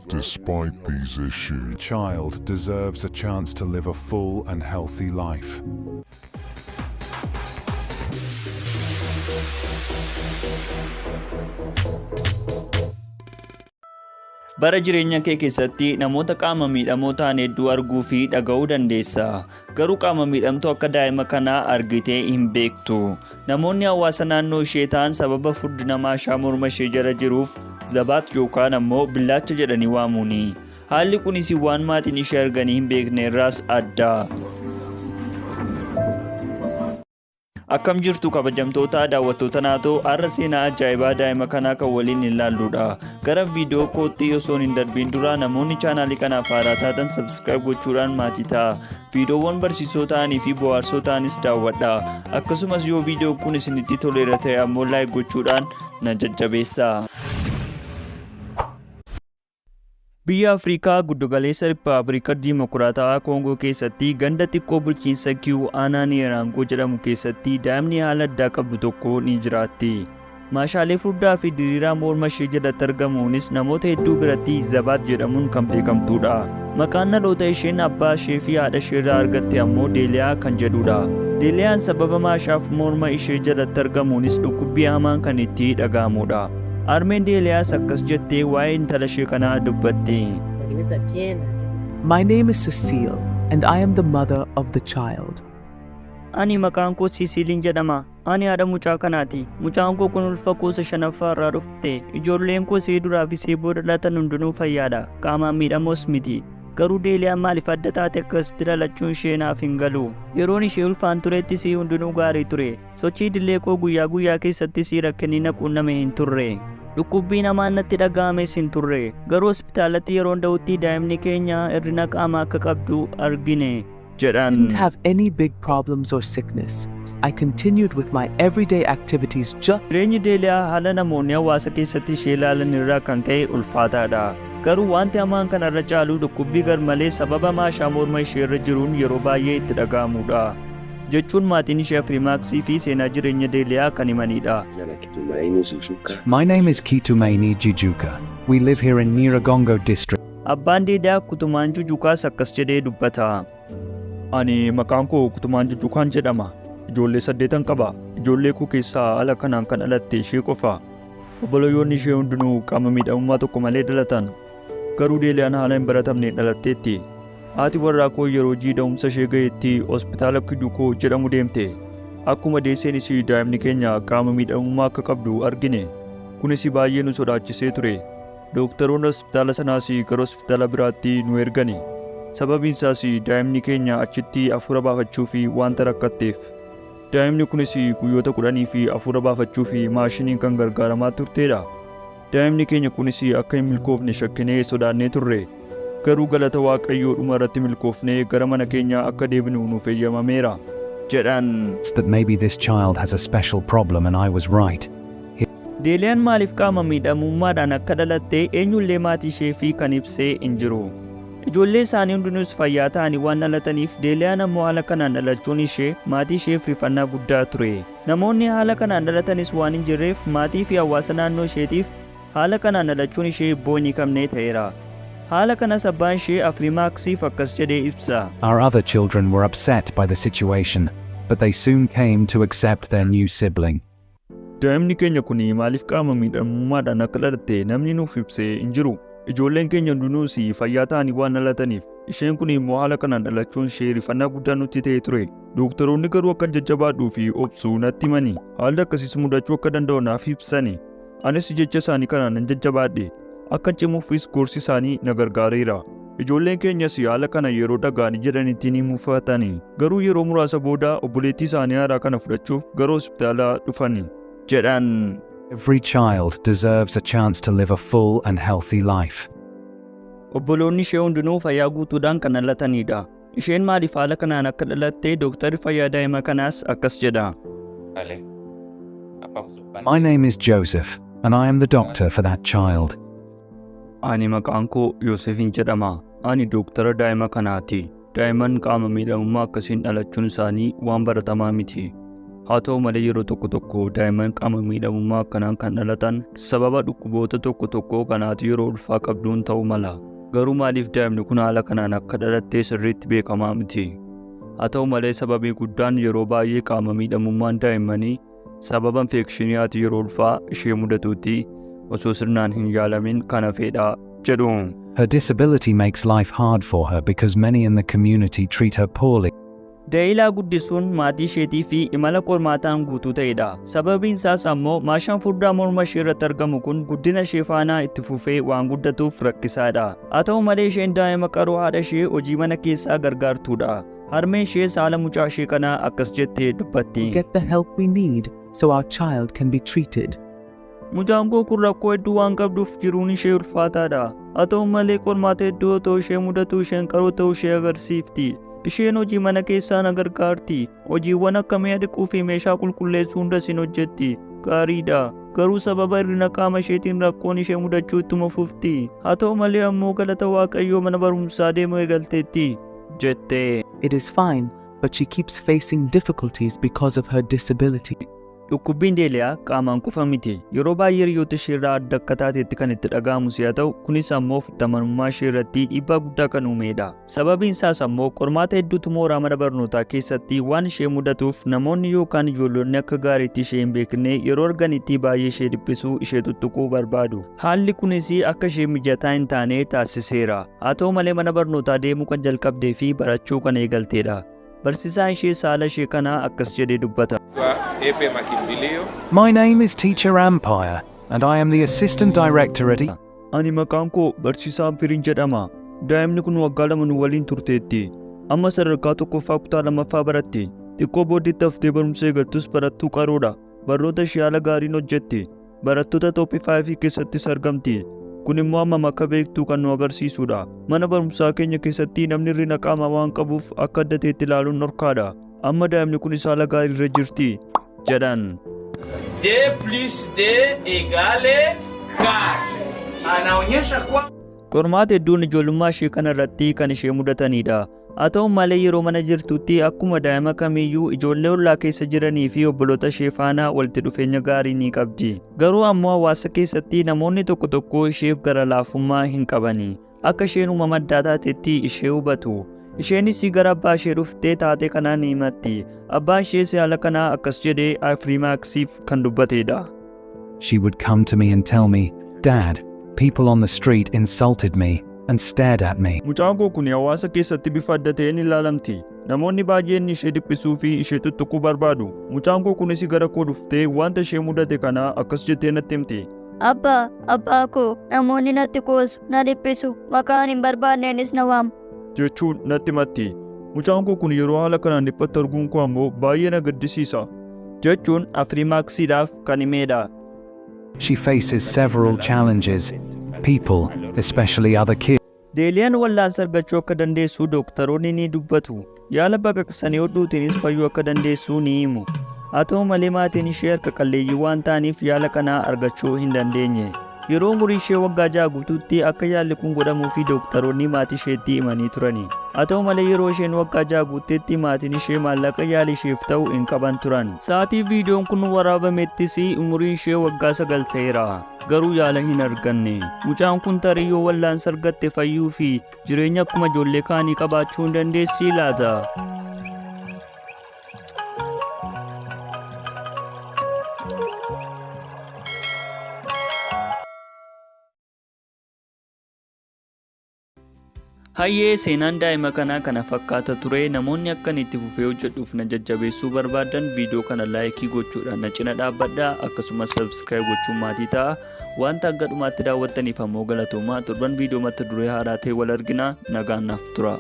Despite these issues, Child deserves a chance to live a full and healthy life. Bara jireenya kee keessatti namoota qaama miidhamoo ta'an hedduu arguu fi dhaga'uu dandeessa. Garuu qaama miidhamtuu akka daa'ima kanaa argitee hin beektu. Namoonni hawaasa naannoo ishee ta'an sababa furdina maashaa morma ishee jala jiruuf zabaat yookaan ammoo billaacha jedhanii waamuuni. Haalli kunis waan maatiin ishee arganii hin beekne irraas adda. Akkam jirtu kabajamtoota daawwattoota naatoo har'a seenaa ajaa'ibaa daa'ima kanaa kan waliin ilaalludha. Gara viidiyoo kootti osoo hin darbiin dura namoonni chaanaalii kanaaf haaraa taatan subscribe gochuudhaan maatii ta'a. Viidiyoowwan barsiisoo ta'anii fi bohaarsoo ta'anis daawwadha. Akkasumas yoo viidiyoon kun isinitti toleera ta'e ammoo like gochuudhaan na jajjabeessa. Biyya Afrikaa Giddugaleessa Rippaablika Dimokiraatawaa Koongoo keessatti ganda xiqqoo bulchiinsa Kiwu aanaa Niiraangoo jedhamu keessatti daa'imni haala addaa qabdu tokko ni jiraatti. Maashaalee furdaa fi diriiraa morma ishee jalatti argamuunis namoota hedduu biratti Zabaat jedhamuun kan beekamtudha. Maqaan dhaloota isheen abbaa ishee fi haadha ishee irraa argatte ammoo Deeliyaa kan jedhudha. Deeliyaan sababa maashaaf morma ishee jalatti argamuunis dhukkubbii hamaan kan itti dhaga'amudha. Harmeen Deeliyaas akkas jettee waa'ee intala ishee kanaa dubbatti. My name is Cecile, and I am the mother of the child. Ani maqaan koo Siisiiliin jedhama. Ani haadha mucaa kanaati. Mucaan koo kun ulfa kuusa shanaffaa irraa dhufte. Ijoolleen koo ishee duraa fi ishee booda dhalatan hundinuu fayyaadha. Qaamaan miidhamoos miti. Garuu Deeliyaan maaliif adda taate akkasitti dhalachuun ishee naaf hin galu. Yeroon ishee ulfaan turettis hundinuu gaarii ture. Sochii idilee koo guyyaa guyyaa keessattis rakkinni na quunname hin turre. Dhukkubbiin hamaan natti dhaga'ames hin turre. Garuu hospitaalatti yeroon da'utti daa'imni keenya hir'ina qaamaa akka qabdu argine. Jedhan. Didn't have any big problems or sickness. I continued with my everyday activities just Jireenyi Deeliyaa haala namoonni hawaasa keessatti ishee ilaalan irraa kan ka'e ulfaataadha. Garuu wanti hamaan kanarra caalu dhukkubbii garmalee sababa maashaa morma ishee irra jiruun yeroo baay'ee itti dhaga'amudha. Jechuun maatiin ishee Afriimaaksii fi seenaa jireenya Deeliyaa kan himanidha. My name is Kitumaini Jijuka. We live here in Nyiragongo district. Abbaan Deeliyaa Kutumaan Jujukaas akkas jedhee dubbata. Ani maqaan koo Kutumaan Jujukaan jedhama. Ijoollee 8 qaba. Ijoollee koo keessaa haala kanaan kan dhalatte ishee qofa. Obboleeyyoonni ishee hundinuu qaama miidhamummaa tokko malee dhalatan. Garuu Deeliyaan haala hin baratamneen dhalatteetti. Haati warraa koo yeroo ji'i da'umsa ishee ga'etti hospitaala Kidukoo jedhamu deemte. Akkuma deesseenis daa'imni keenya qaama miidhamummaa akka qabdu argine. Kunis baay'ee nu sodaachisee ture. Dooktaroonni hospitaala sanaas gara hospitaala biraatti nu ergani. Sababiin isaas daa'imni keenya achitti hafuura baafachuu fi wanta rakkatteef. Daa'imni kunis guyyoota 10 fi hafuura baafachuu fi maashiniin kan gargaaramaa turtedha. Daa'imni keenya kunis akka hin milkoofne shakkinee sodaannee turre. Garuu galata Waaqayyoo dhuma irratti milkoofnee gara mana keenyaa akka deebinu nuuf eeyyamameera. Jedhan. That maybe this child has a special problem, and I was right. Deeliyaan maaliif qaama miidhamummaadhaan akka dhalatte eenyullee maatii ishee fi kan ibsee hin jiru. Ijoollee isaanii hundinuus fayyaa ta'anii waan dhalataniif Deeliyaan ammoo haala kanaan dhalachuun ishee maatii isheef rifannaa guddaa ture. Namoonni haala kanaan dhalatanis waan hin jirreef maatii fi hawaasa naannoo isheetiif haala kanaan dhalachuun ishee hibboo hin hiikamne ta'eera. Haala kanas abbaan ishee Afriimaaksiif akkas jedhee ibsa. Our other children were upset by the situation, but they soon came to accept their new sibling. Daa'imni keenya kun maaliif qaama miidhamummaadhaan akka dhalatte namni nuuf ibsee hin jiru. Ijoolleen keenya hundinuus fayyaa ta'anii waan dhalataniif isheen kun immoo haala kanaan dhalachuun ishee rifannaa guddaa nutti ta'ee ture. Dooktaroonni garuu akka jajjabaadhuu fi obsuu natti himani. Haalli akkasiis mudachuu akka danda'u naaf ibsani. Anis jecha isaanii kanaan nan jajjabaadhe. Akka cimuufis gorsi isaanii na gargaareera. Ijoolleen keenyas haala kana yeroo dhaga'anii jedhanitti ni mufatani. Garuu yeroo muraasa booda obboleettii isaanii haaraa kana fudhachuuf gara hospitaalaa dhufani. Jedhan. Every child deserves a chance to live a full and healthy life. Obboloonni ishee hundinuu fayyaa guutuudhaan kan dhalatanidha. Isheen maaliif haala kanaan akka dhalatte dooktarri fayyaa daa'ima kanaas akkas jedha. My name is Joseph, and I am the doctor for that child. Ani maqaan koo Yoosefin jedhama. Ani dooktara daa'ima kanaati. Daa'imman qaama miidhamummaa akkasiin dhalachuun isaanii waan baratamaa miti. Haa ta'u malee yeroo tokko tokko daa'imman qaama miidhamummaa akkanaan kan dhalatan sababa dhukkuboota tokko tokkoo kanaatu yeroo ulfaa qabduun ta'uu mala. Garuu maaliif daa'imni kun haala kanaan akka dhalattee sirriitti beekamaa miti. Haa ta'u malee sababii guddaan yeroo baay'ee qaama miidhamummaan daa'immanii sababa infekshinii haati yeroo ulfaa ishee mudatuutti osoo sirnaan hin yaalamin kan hafedha jedhu. Her disability makes life hard for her because many in the community treat her poorly. Daa'ilaa guddisuun maatii isheetii fi imala qormaataan guutuu ta'edha. Sababiin isaas ammoo maashaan furdaa morma ishee irratti argamu kun guddina ishee faanaa itti fufee waan guddatuuf rakkisaadha. Haa ta'u malee isheen daa'ima qaroo haadha ishee hojii mana keessaa gargaartuudha. Harmeen ishee saala mucaa ishee kanaa akkas jettee dubbatti. Get the help we need so our child can be treated. Mucaan koo kun rakkoo hedduu waan qabduuf jiruun ishee ulfaataadha. Haa ta'u malee qormaata hedduu otoo ishee mudatu isheen qaroo ta'uu ishee agarsiifti. Isheen hojii mana keessaa na gargaarti. Hojiiwwan akka mi'a dhiquu fi meeshaa qulqulleessuu hunda sin hojjetti. Gaariidha. Garuu sababa hir'ina qaama isheetiin rakkoon ishee mudachuu ittuma fufti. Haa ta'u malee ammoo galata Waaqayyoo mana barumsaa deemuu eegalteetti, jette. It is fine, but she keeps facing difficulties because of her disability. Dhukkubbiin Deeliyaa qaamaan qofa miti. Yeroo baay'ee hiriyoota ishee irraa adda akka taatetti kan itti dhaga'amu si'a ta'u, kunis ammoo ofitti amanamummaa ishee irratti dhiibbaa guddaa kan uumedha. Sababiin isaas ammoo qormaata hedduutu mooraa mana barnootaa keessatti waan ishee mudatuuf namoonni yookaan ijoollonni akka gaariitti ishee hin beekne yeroo arganitti baay'ee ishee dhiphisuu, ishee tuttuquu barbaadu. Haalli kunis akka ishee mijataa hin taane taasiseera. Haa ta'u malee mana barnootaa deemuu kan jalqabdee fi barachuu kan eegalteedha. Barsiisaan ishee saala ishee kanaa akkas jedhee dubbata. Epe Makimbilio. My name is Teacher Ampire, and I am the Assistant Director at Ani maqaan koo Barsiisaa Ampiriin jedhama. Daa'imni kun waggaa 2 nu waliin turteetti. Amma sadarkaa tokkoffaa kutaa lammaffaa baratti. Xiqqoo booddeetti haftee barumsa eegaltus barattuu qaroodha. Barnoota ishee haala gaariin hojjetti. Barattoota top 5 keessattis argamti. Kun immoo hammam akka beektuu kan nu agarsiisudha. Mana barumsaa keenya keessatti namni hir'ina qaamaa waan qabuuf akka adda ta'etti ilaaluun dhorkaadha. Amma daa'imni kunis haala gaarii irra jirti, jedhan. 2 plus 2 égale 4. Anaonyesha kwa Qormaata hedduun ijoollummaa ishee kana irratti kan ishee mudatanidha. Haa ta'u malee yeroo mana jirtutti akkuma daa'ima kamiiyyuu ijoollee ollaa keessa jiranii fi obboloota ishee faana walitti dhufeenya gaarii ni qabdi. Garuu ammoo hawaasa keessatti namoonni tokko tokko isheef gara laafummaa hin qabani. Akka isheen uumama addaa taatetti ishee hubatu. Isheenis gara abbaa ishee dhuftee taatee kanaa ni himatti. Abbaan ishees haala kanaa akkas jedhee Afrimaxiif kan dubbatedha. She would come to me and tell me, "Dad, people on the street insulted me and stared at me." Mucaan koo kun hawaasa keessatti bifa adda ta'een ilaalamti. Namoonni baay'een ishee dhiphisuu fi ishee tuttuquu barbaadu. Mucaan koo kunis gara koo dhuftee wanta ishee mudate kana akkas jettee natti himti. Abbaa, abbaa koo, namoonni natti qoosu, na dhiphisu, maqaan hin barbaanneenis na waamu. Jechuun natti himatti. Mucaan koo kun yeroo haala kanaan dhiphattu arguun koo ammoo baay'ee na gaddisiisa, jechuun Afrimaxiidhaaf kan himedha. She faces several challenges. People, especially other kids, Deeliyaan wallaansa argachuu akka dandeessu dooktaroonni ni dubbatu. Yaala baqaqsanii hodhuutiinis fayyuu akka dandeessu ni himu. Haa ta'u malee maatiin ishee harka qalleeyyii waan ta'aniif yaala kanaa argachuu hin dandeenye. Yeroo umurii ishee waggaa 6 guutuutti akka yaalli kun godhamuu fi dooktaroonni maatii isheetti himanii turani. Haa ta'u malee yeroo isheen waggaa 6 guuttetti maatiin ishee maallaqa yaala isheef ta'u hin qaban turan. Sa'aatii viidiyoon kun waraabamettis umuriin ishee waggaa 9 ta'eera. Garuu yaala hin arganne. Mucaan kun tarii yoo wallaansa argatte fayyuu fi jireenya akkuma ijoollee kaanii qabaachuu hin dandeessii laata? Hayyee, seenaan daa'ima kanaa kana fakkaata ture. Namoonni akkan itti fufee hojjedhuuf na jajjabeessuu barbaadan viidiyoo kana like gochuudhaan na cina dhaabbadhaa, akkasumas subscribe gochuun maatii ta'a. Wanta hanga dhumaatti daawwattaniif ammoo galatoomaa. Torban viidiyoo mata duree haaraa ta'e wal argina. Nagaan naaf tura.